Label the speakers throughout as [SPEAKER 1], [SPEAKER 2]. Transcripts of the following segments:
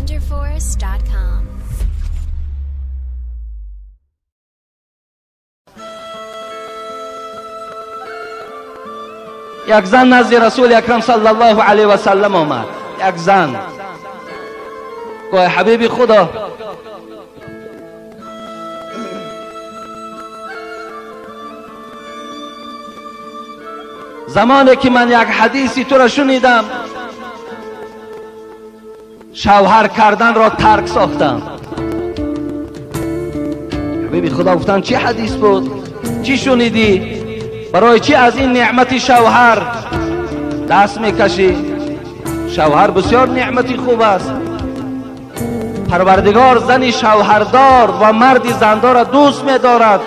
[SPEAKER 1] Renderforest.com.
[SPEAKER 2] یک زن نزد رسول اکرم صلی الله علیه و سلم آمد. یک زن گفت حبیب خدا، زمانی که من یک حدیثی تو را شنیدم شوهر کردن را ترک ساختم. حبیب خدا گفتن چی حدیث بود؟ چی شنیدی؟ برای چی از این نعمت شوهر دست میکشی؟ شوهر بسیار نعمتی خوب است. پروردگار زن شوهردار و مرد زندار را دوست می‌دارد.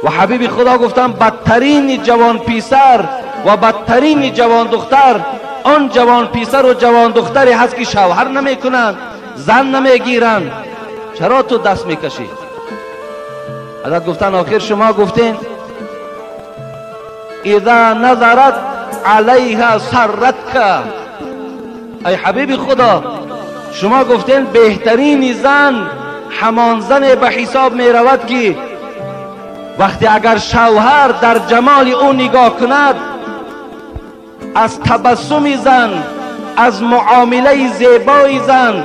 [SPEAKER 2] و حبیب خدا گفتن بدترین جوان پیسر و بدترین جوان دختر آن جوان پیسر و جوان دختری هست که شوهر نمیکنند، زن نمیگیرند. چرا تو دست میکشی؟ حضرت گفتن آخر شما گفتین اذا نظرت علیها سرتک. ای حبیب خدا، شما گفتین بهترین زن همان زن به حساب می رود که وقتی اگر شوهر در جمال او نگاه کند، از تبسم زن، از معامله زیبای زن،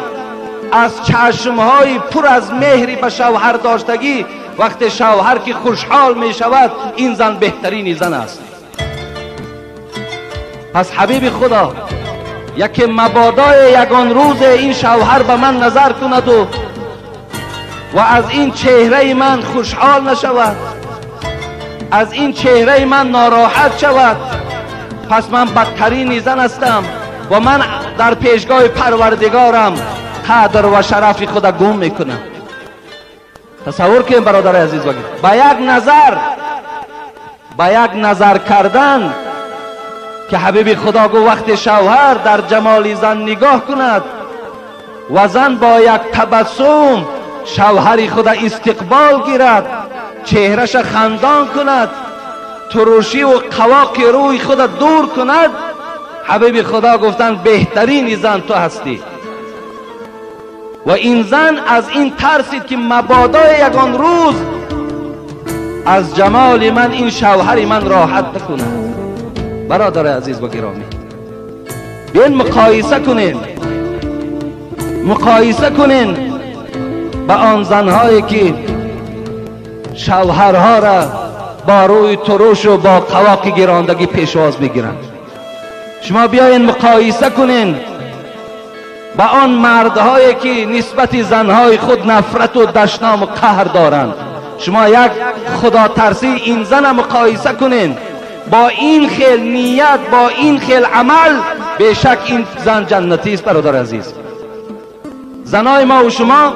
[SPEAKER 2] از چشمهای پر از مهری به شوهر داشتگی، وقتی شوهر که خوشحال می شود، این زن بهترین زن است. پس حبیب خدا، یکی مبادای یگان روز این شوهر به من نظر کند و از این چهره من خوشحال نشود، از این چهره من ناراحت شود، پس من بدترین زن هستم و من در پیشگاه پروردگارم قدر و شرف خود گم میکنم. تصور کنیم برادر عزیز، با یک نظر، با یک نظر کردن که حبیب خدا گفت وقت شوهر در جمال زن نگاه کند و زن با یک تبسم شوهر خود استقبال گیرد، چهرش خندان کند، ترشی و قواق روی خود دور کند، حبیب خدا گفتن بهترین زن تو هستی. و این زن از این ترسید که مبادای یگان روز از جمال من این شوهر من راحت نکند. برادر عزیز و گرامی، بیاین مقایسه کنین، مقایسه کنین با آن زنهایی که شوهرها را با روی ترش و با قواق گراندگی پیشواز میگیرند. شما بیاین مقایسه کنین با آن مردهایی که نسبت زنهای خود نفرت و دشنام و قهر دارند. شما یک خدا ترسی این زن مقایسه کنین با این خیل نیت، با این خیل عمل، بیشک این زن جنتی است. برادر عزیز، زنای ما و شما،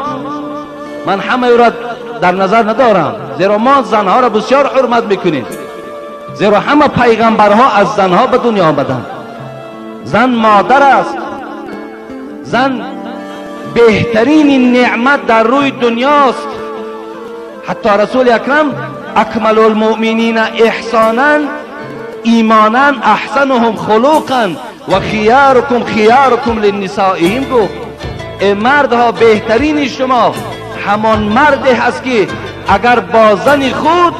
[SPEAKER 2] من همه او را در نظر ندارم، زیرا ما زنها را بسیار حرمت میکنیم، زیرا همه پیغمبرها از زنها به دنیا آمدند. زن مادر است، زن بهترین نعمت در روی دنیاست. حتی رسول اکرم اکمل المؤمنین احسانا ایمانا احسنهم خلقا و خیارکم خیارکم لنسائهم گفت ای مردها، بهترین شما همان مردی هست که اگر با زن خود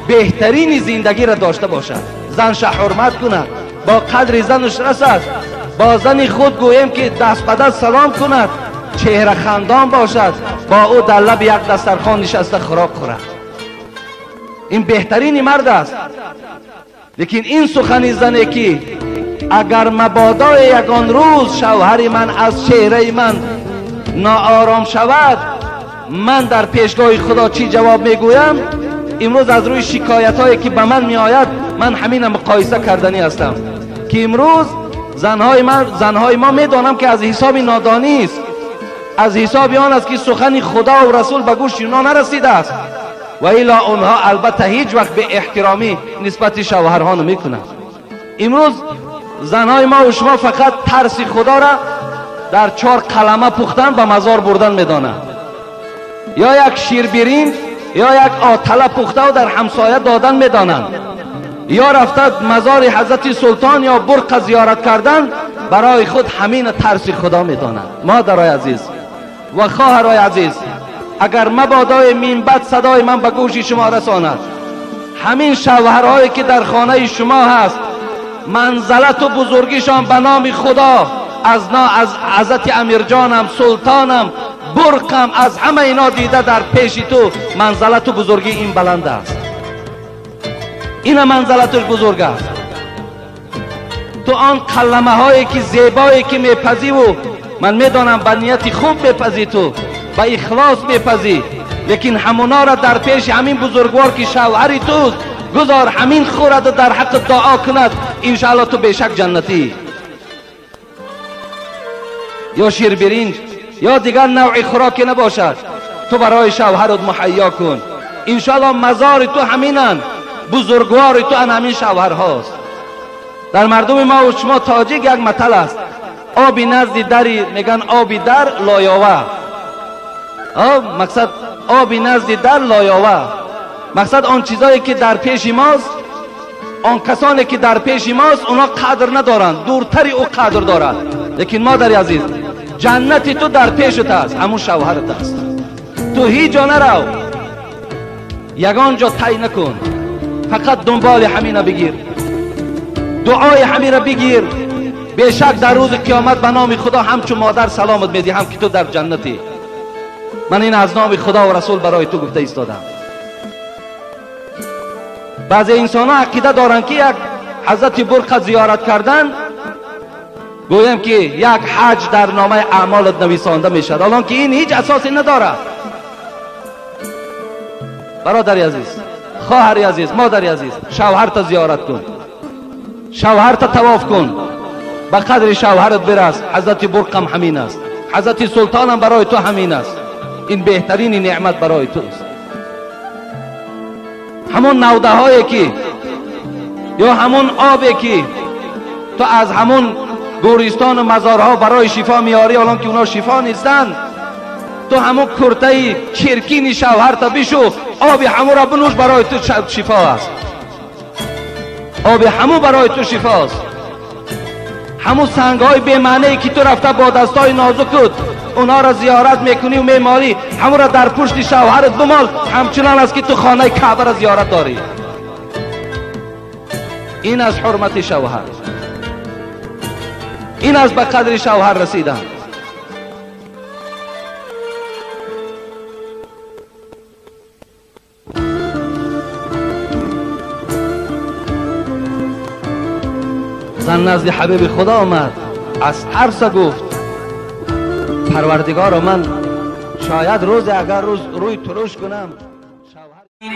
[SPEAKER 2] بهترین زندگی را داشته باشد، زنش حرمت کند، با قدر زنش رسد، با زن خود گوییم که دست به دست سلام کند، چهره خندان باشد، با او در لب یک دسترخوان نشسته خوراک خورد. این بهترین مرد است. لیکن این سخن زنی که اگر مبادای یگان روز شوهر من از چهره من ناآرام شود، من در پیشگاه خدا چی جواب میگویم؟ امروز از روی شکایت هایی که به من میآید، من همین مقایسه کردنی هستم که امروز زنهای ما میدانم که از حساب نادانی است، از حساب آن است که سخن خدا و رسول به گوش اینها نرسیده است، و الا آنها البته هیچ وقت به احترامی نسبت شوهرها نمیکنند. امروز زنهای ما و شما فقط ترس خدا را در 4 قلمه پختن به مزار بردن میدانند، یا یک شیربرین یا یک آتله پخته و در همسایه دادن میدانند، یا رفته مزار حضرت سلطان یا برق زیارت کردن، برای خود همین ترس خدا میداند. مادرای عزیز و خواهرای عزیز، اگر مبادای مینبد صدای من به گوش شما رساند، همین شوهرهایی که در خانه شما هست، منزلت و بزرگیشان به نام خدا از حضرت امیرجانم، سلطانم، برقم، از همه اینا دیده در پیش تو منزلت و بزرگی این بلند است، این منزلتش بزرگ است. تو آن کلمه هایی که زیبایی که میپزی و من میدانم به نیت خوب میپزی، تو به اخلاص میپزی، لیکن همونا را در پیش همین بزرگوار که شوهری توست گذار همین خورد و در حق دعا کند، انشاءالله تو بیشک جنتی. یا شیر برنج یا دیگر نوع خوراکی نباشد، تو برای شوهرت مهیا کن، انشاءالله مزار تو همینن، بزرگوار تو همین شوهر هاست. در مردم ما و شما تاجیک یک متل است، آبی نزد دری میگن آبی در لایاوه. مقصد آبی نزد در لایاوه، مقصد آن چیزایی که در پیش ماست، آن کسانی که در پیش ماست اونا قدر ندارند، دورتری او قدر دارند. لیکن مادر عزیز، جنت تو در پیشت است، همون شوهرت است. تو هیچ جا نرو، یگان جا طی نکن، فقط دنبال همینه بگیر، دعای همین را بگیر. بیشک در روز قیامت به نام خدا همچون مادر سلامت میدی، هم که تو در جنتی. من این از نام خدا و رسول برای تو گفته ایستادم. بعضی انسان ها عقیده دارند که یک حضرت برقه زیارت کردن، گویم که یک حج در نامه اعمالت نویسانده میشد، الان که این هیچ اساسی نداره. برادر عزیز، خواهر عزیز، مادر عزیز، شوهرت زیارت کن، شوهرت طواف کن، به قدر شوهرت برس. حضرت برقم همین است، حضرت سلطانم برای تو همین است. این بهترین نعمت برای توست. همون نوده هایی که یا همون آبی که تو از همون گورستان و مزارها برای شفا میاری، الان که اونا شفا نیستن، تو همون کرته چرکین شوهرت بشو، آب همون را بنوش، برای تو شفا است. آب همون برای تو شفا است. همون سنگ های بی معنی که تو رفته با دستای نازکت اونا را زیارت میکنی و میمالی، همون را در پشت شوهرت بمال، همچنان است که تو خانه کعبه را زیارت داری. این از حرمت شوهر، این از به قدر شوهر رسیدن. زن نزد حبیب خدا آمد، از ترس گفت پروردگار من شاید روز اگر روز روی ترش کنم شوهر.